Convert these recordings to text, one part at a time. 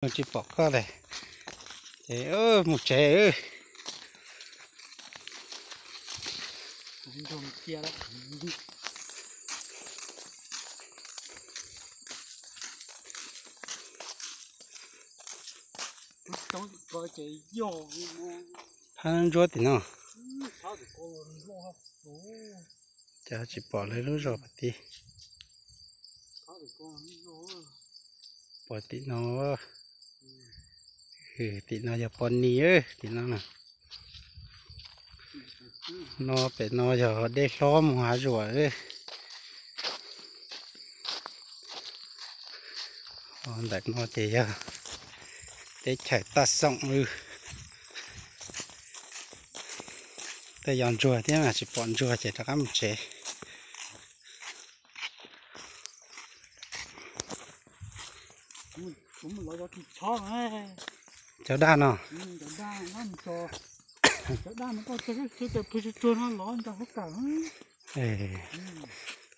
Tsis pom koj lawm. Ces mus tsev. Phab ntsuab tim no. Ces tsis pom lawv lub zos pom tim. Pom tim no. Tim no yog Pos Nis, tim no. No pem no yog dej hlob mus hav zoov. Ntawm no ces yog teb chaws Taj Xoom. Tej yog ntsuag thiab mas tsis pom ntsuag ces rov qab mus tsev. Cov daj no.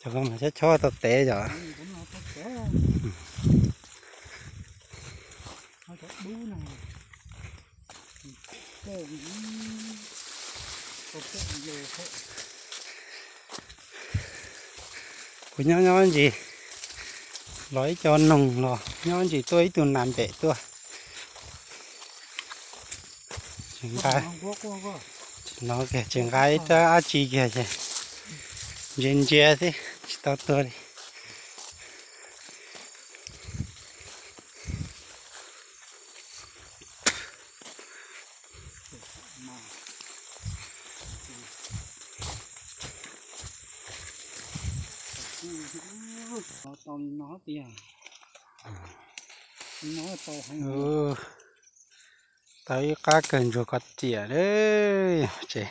Cov ko mas chob chob tau tev yom. Kuv nyob nyob ntsis los ib co noog los nyob ntsis tuaj ib tug nas npem tuaj. Tsis nqa, tsis nqa ib rab dab tsi kiag ces ntsia ntsia xwb tsis tau tuag li. Tau ib qab kawg ntsuag koj tiam lawm ces.